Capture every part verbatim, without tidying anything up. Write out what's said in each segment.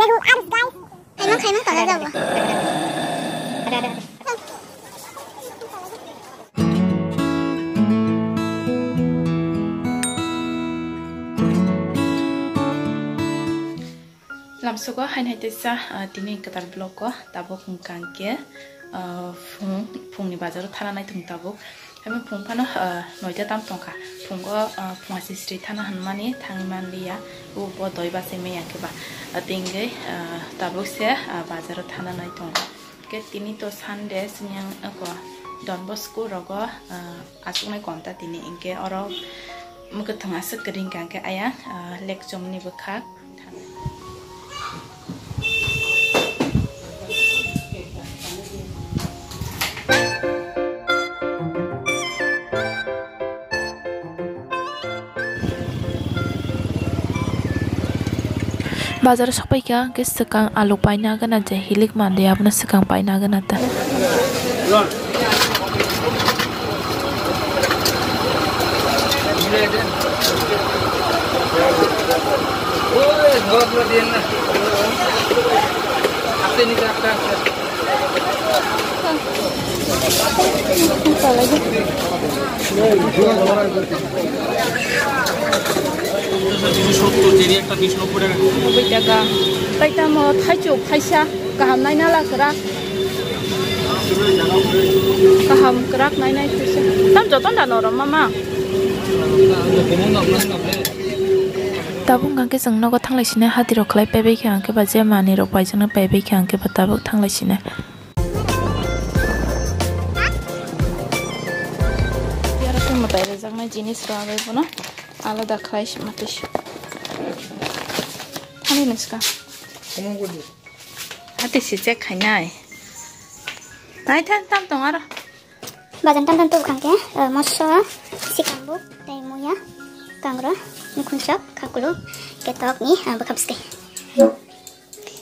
Thank you, arus guys. Khaimang, khaimang, tala jabo. Ada, ada, ada. Lamsogo haini hai teisa, ah, tini kwtal vlog o tabuk hwnkha hwnkhe, ah, phung, phungni bazaro thana naithung tabuk. Haino phung phano, ah, noita tam tongkha. Phungo, ah, phung asisri thana hwnmani thangwi manliya. O bo doi bachai maya khe ba, ah, tengwi, ah, tabuk se, ah, bazaro thana nai tongo. Hwnkhe tini to Sunday, sini ang ako Don Bosco rogo, ah, achuknai konta tini, hwnkhe oro mwkhwthwng aswk kwrwi hwnkha hwnkhe ayang, ah, lekchomni bwkhak. Bazar o sokpaikha, hwnkhe swkang alu paina gana je hilik mande, abono swkang paina gana ta. Noboi taka. Tai tamo thaichuk thaisa. Kaham naina la kwrak. Kaham kwrak nainai thaisa. Tam joton da norom mama. Tabuk hwnkhe chwng nogo thanglai sinai, hati rok khlai paibai khe hwnkhe ba je manwi rok paijaknai paibai khe hwnkhe ba tabuk thanglai sinai. Aro khe mwtai rwjaknai jinis rok abo bono alada khlai sima twi. Thani nw swkang. Hati si check khainai. Tai thang tam tong aro. Bajan tam tam tu khang ke, eh, moso, sikambuk, tei muya, kangra, nukhunchok, khakulu, ketok ni, ah, bwkha bwskai.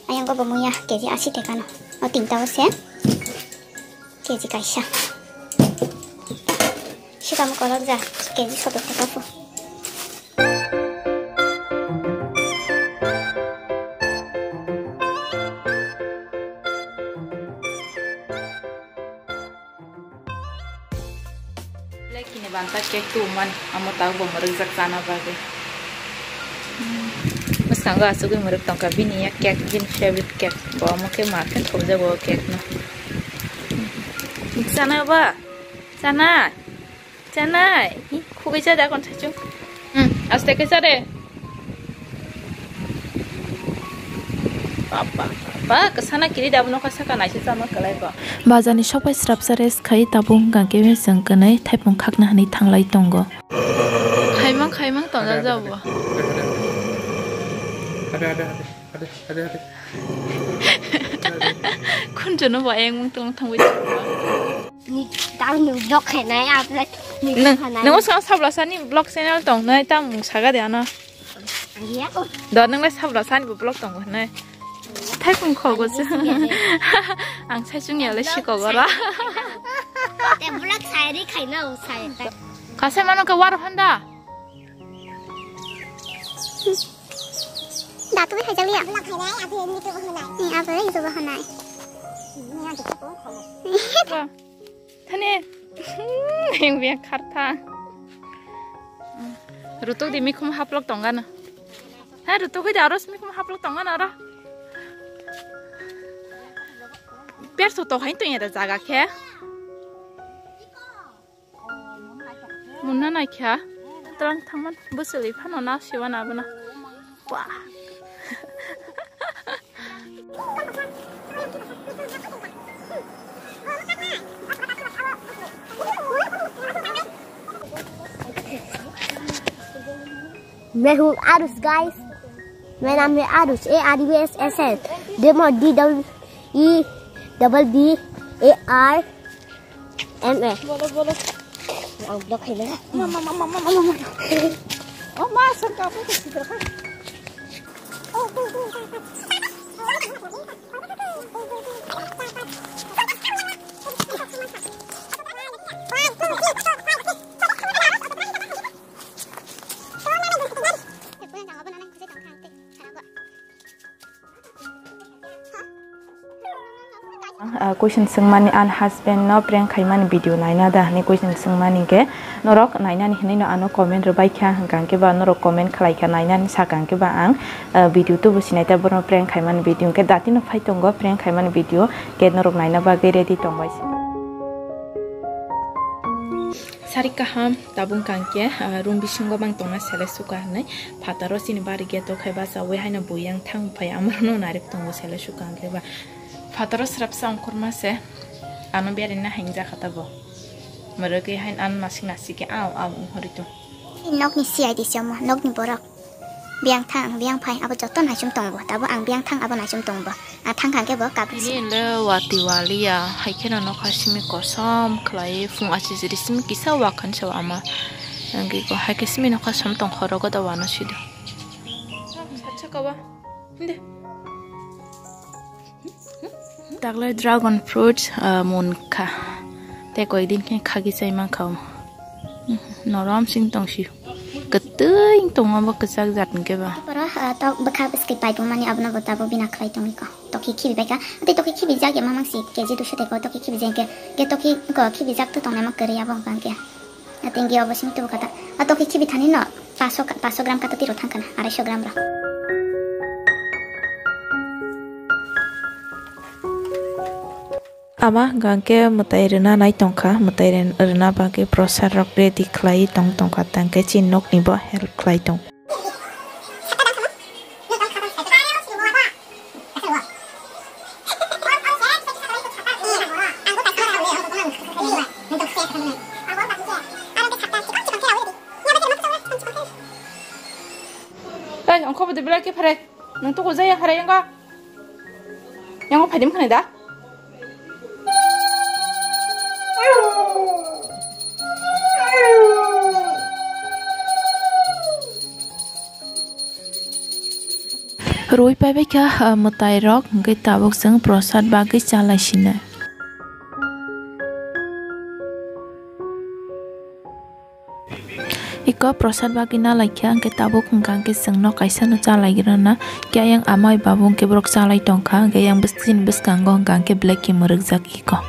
Ayang go bo muya, K G asi tekano. O tinta o se, K G kaisa. Sikambuk kolok ja, K G soto teka pu. Lekini banta cake tu man, amo tau bo muruk jak chana bagwi. Bwskango asugwi muruk tongkha bini ya cake, bini favorite cake. Bo amo khe ma khe thokjago cake no. Chana ba? Chana? Chanai, hi, khugui cha da kon saichung. Hmm, aste khe cha de. Papa, papa, kwsana kiri da bono kha saka naisi chama kwlai bo. Bazar ni sopai srapsa rest khai tabuk hwnkha khe chwng kwnwi thaipung khakna hwnwi thanglai tongo. Khaimang, khaimang tongjak jabo. Ada, ada, ada. Ada, ada, ada. Khunjuno bo ayang mung tong thangwi tongo. Ni tang ni vlog khainai, apla ni Nang, khainai. Nang uskang sabla sani vlog channel tong nai, tam mung saga de ano. Iya. Do nang lai sabla sani bo vlog tong nai. Thaipung khogo se. Ang sai chung ya le si ko gora. Te vlog sai ri khaina u sai ta. Kasai mano ka war handa. Datu hai jang liya. Ni apa itu bahanai? Thani. Yang biang khartha. Rutuk di mikhum haplok tongana. Ha, rutuk di aros mikhum haplok tongana ro. Per so to hain to ya da jaga khe. Munna naikha. Twlang thangman bwswlwi phano na siwa na bwna. Wah. मैं हूँ आरुष, guys। मेरा नाम है Aarush, A R U S H H. Demo, D W E double B A R M A. बोलो, बोलो। Ang blok hai na. Mama, mama, mama, mama. Oh, ma, saan ka apo ko sitra ka. Ah, question swngmani, "An husband no prank khaimani video naina da?" hwnwi question swngmani khe norok nainani hwnwi no ano comment rwbai kha, hwnkha hwnkhe ba norok comment khlai kha nainani, sakha hwnkhe ba ang, ah, video tubu sinai ta bono prank khaimani video hwnkhe datino phai tongo prank khaimani video khe norok naina bagwi ready tongbai se. Sari kaham tabung kangke, ah, room bisingo bang tongna sele suka hwnwi phataro chini bari gate o khai bachawi haino buyang thang phai amorno narwk tongo sele suka hwnkhe ba. Phataro srapsa ongkhorma se, ano berina hainjakha tabo. Mwrwgwi hain an masik nasik khe aw aw ongkhorwi tong. Nokni C I D se omo, nokni borok. Biyang thang, biyang phai, abo joto naisum tongo, tabo ang biyang thang, abo naisum tongo. A thang kha khe bo kabri se. Bini le wati waliya, hai kheno nokha simi kosom khlai, phung achijiri simi kisa wakhan se ama. Angki ko hai khe simi nokha som tong khoro goda wano sido. Sacha kawa. Hinde. Taklai dragon fruits, ah, munkha. Tei koidin khe khagi chai mankha omo. Norom sing tong si. Kwtwing tongo bo kwchak jat hwnkhe ba. Poro, ah, tok bwkha bwskwi paipung mani abono bo tabuk bina khlai tongwi ko. Tokhi khibi baikha. Tei tokhi khibi jak ya mamang si K G duiso tei ko tokhi khibi jak khe. Khe tokhi ko khibi jak to tongnai ma kwrwi abo hwnkha khe. Atengi obo simi tubu kata. A tokhi khibi thani no paso, paso gram kata tiro thangkana, arai so gram ro. Ama hwnkha khe mwtai rwna nai tongkha, mwtai ren-, rwna bagwi prosad rok ready khlai tong tongkha, tangkhe chini nokni bo help khlai tong. Ei, ongkho bo de belai khe pharai. Nung tuku jaya pharai yango. Yango phaidi mkhanai da? Rwi paibai kha, ah, mwtai rok, hwnkhe tabuk chwng prosad bagwi chalai sinai. Iko prosad bagwi nalai kha, hwnkhe tabuk hwnkha hwnkhe chwngno kaisa no chalai rwna. Khe ayang amai babu hwnkhe borok chalai tongkha, hwnkhe yang bwswk chini bwskango hwnkha hwnkhe black khe mwrwkjak iko.